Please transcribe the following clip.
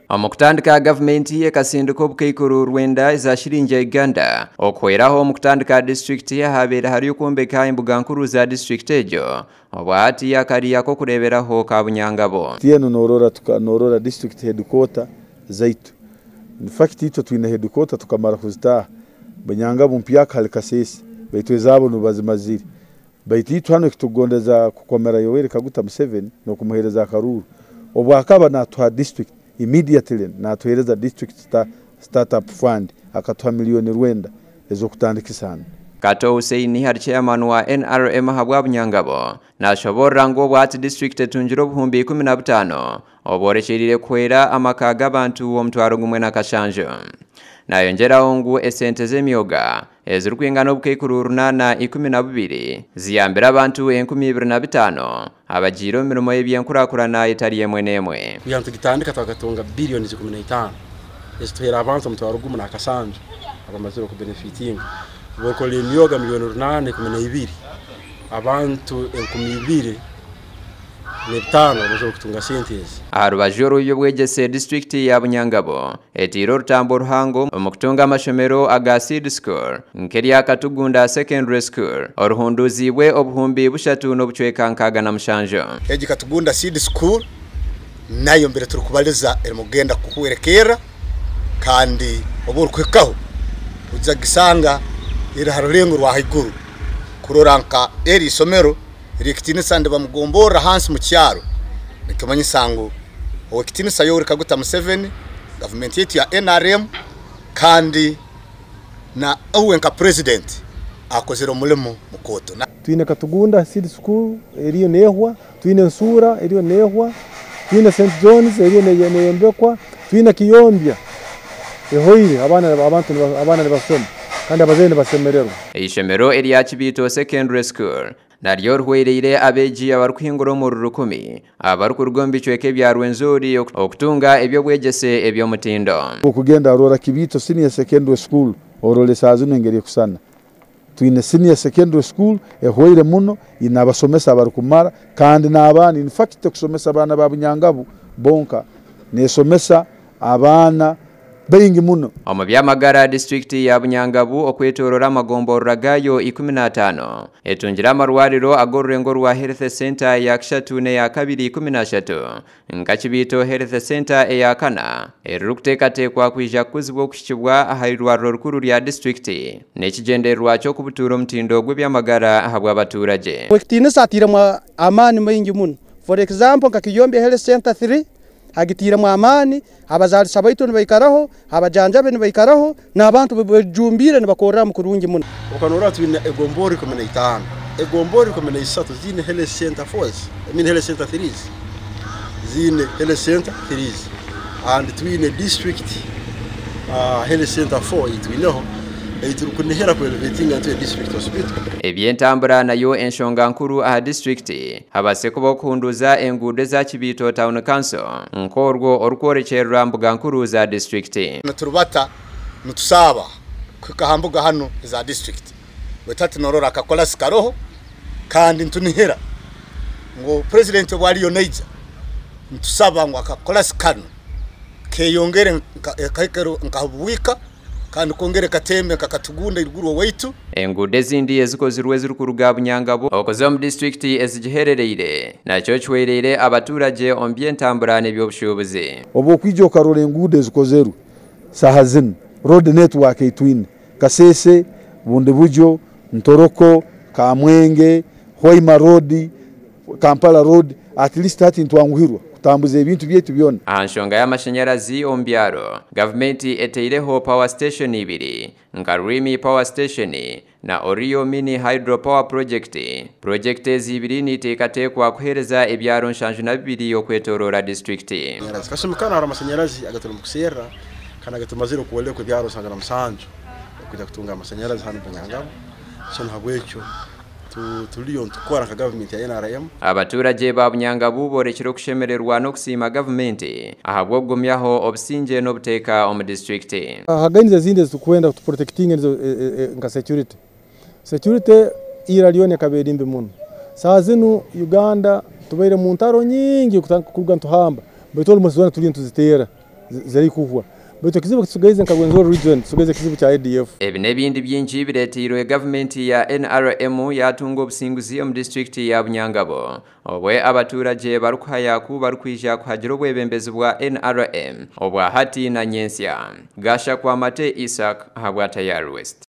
Omu kutandika, gavumenti ekasindika obukaikuru rwenda eza shiringi ya Uganda okuhweraho omu kutandika disiturikiti ahabaire hari okwombeka embuga nkuru za disiturikiti egyo obwa hati akari ak'okureeberaho ka Bunyangabo. Enu norora norora district headquarter zaitu. In fact itwe twine headquarter tukamara kuzitaaha. Bunyangabo mpyaka hali Kasese baitu ezaabo nibazimazire. Baitu itwe hanu ekitukugondeza kukomera Yoweri Kaguta Museveni n'okumuheereza akaruuru. Obwakaba natuha district immediately natuheereza district startup fund akatuha miliyoni 9 ez'okutandikisa hanu. Kato Hussein ari chairman wa NRM ahabwa Bunyangabo nashoborora ngu obwahati disiturikiti etungire 15000 obworekyereire kuhwera amaka g'abantu 1700. Nayongyeraho ngu esente z'emyoga ezirikwingana obukaikuru 812 ziyambire abantu 2005 abagiire omu mirimo y'ebyenkurakurana etari emwe n'emwe. Kugira ngu tugitandika twakatunga biliyoni 15 ezituheera abantu 1700 abamazire okubenefitinga. Bokora emyoga miliyoni 812, abantu 2005 bamazire okutunga sente ezi. Aha rubaju orw'ebyobwegyese, disitulikiti ya Bunyangabo etiire orutambo ruhango omu kutunga amashomero aga seed school nk'erya Katugunda Secondary School oruhunduziibwe 3067. Egi Katugunda Seed School nayo mbere turikubaliza erimu kugenda kuhwerekerra, kandi obu orikuhikaho ojja kugisanga eri ha rurengo rwa haiguru kurora nka eri isomero ery'ekitiinisa ndibamugomborra hansi mu kyaro. Nikimanyisa ngu ow'ekitiinisa Yoweri Kaguta Museveni, gavumenti yaitu ya NRM, kandi na uwe nka president akozere omulimo mukooto. Twine Katugunda Seed School eriyo neehwa, twine Nsuura eriyo neehwa, twine St John's eriyo neyombekwa, twine Kiyombya ehoire, abaana abantu abaana nibasoma kandi abazaire nibasemererwa. Eishomero erya Kibiito Secondary School naryo rihwereire abeegi abarikuhingura omuri 1000 abarikuruga omu bicweka ebya Rwenzori okutunga ebyobwegyese eby'omutindo. Okugenda arora Kibiito Senior Secondary School, orole saa zino engeri ekusana. Twine senior secondary school ehweire muno, ine abasomesa abarikumara kandi n'abaana. In fact tekusomesa abaana ba Bunyangabu bonka, nesomesa abaana baingi muno. Omu by'amagara, disitulikiti ya Bunyangabu okwetorora amagomborora gaayo 15 etungire amarwariro ag'orurengo rwa health center eya kishatu n'eya kabiri 13, nka Kibiito Health Center eya kana eririkuteekateekwa kwija kukuzibwa okuhikibwa aha irwariro rikuru rya disitulikiti n'ekigyendererwa ky'okubutuura omutindo gw'eby'amagara ahabw'abaturage. Ekitiinisa atiiremu amaani maingi muno. For example, nka Kiyombya Health Center 3 agitiiremu amaani, abazaalisa baitu nibaikaraho, abajanjabi nibaikaraho, n'abantu bejumbiire nibakoreramu kurungi muno. Okanora twine egombori 15, egombori 13 ziine health center fours, I mean health center threes, ziine health center threes, and twine district health center 4 eitwineho eiturkunihira ku elevatinga into a district hospital. Eby'entambura nayo enshonga nkuru aha disitulikiti. Habase kuba okuhunduza enguudo eza Kibiito Town Council nk'orwo orukworekyerera mbuga nkuru za disitulikiti. Niturubata nitusaaba kuhika ha mbuga hanu eza district, baitu hati norora akakolasi karoho, kandi ntunihira ngu president obu ariyo naija nitusaba ngu akakolasi kanu keyongere kahike nka Buwika kandi kongere katembe nka Katugunda iruguru owaitu. Enguudo ezindi ezikozirwe ezirikuruga Bunyangabo okuza omu disitulikiti ezigiherereire nakyo kihwereire abaturage omu by'entambura n'eby'obushuubuzi. Obu okwija okarora enguudo ezikozerwe saaha zinu, road network eitwine Kasese, Bundibugyo, Ntoroko, Kamwenge, Hoima Road, Kampala Road, at least hati ntwanguhirwa kutambuza ebintu byaitu byona. Aha nshonga y'amashanyarazi omu byaro, gavumenti eteireho power station ibiri nka Rwimi Power Station na Orio Mini Hydro Power Project. Project ezi ibiri niteekateekwa kuheereza ebyaro 72 okwetorora disitulikiti. Kasumi kano hari amasanyarazi agaturi mu kuserra kandi agatumazire okwolekwa ebyaro 77 okuja kutunga amasanyarazi hanu Bunyangabo. So nahabwekyo turiyo nitukora nka gavumenti ya NRM. Abaturage ba Bunyangabu borekire okushemererwa n'okusiima gavumenti ahabw'okugumyaho obusingye n'obuteeka omu disitulikiti. Hagainize ezindi ezitukwenda tuprotectinge nizo nka security. Security ira lyona ekaba eri mbi muno. Saaha zinu Uganda tubaire mu ntaro nyingi kuruga nituhamba, baitu almost zoona turiyo nituziteera. ziri kuhwa. Baitu ekizibu kitusigaize nka Rwenzori region, tusigaize ekizibu kya ADF. Ebi n'ebindi bingi bireeteirwe gavumenti ya NRM yatunga obusinguzi omu disitulikiti ya Bunyangabo obwe abaturage barikuhaya ku barikwija kuhagira obwebembezi bwa NRM obwa hati na nyentsya. Gashakwa Mate Isaac ahabwa Tayari West.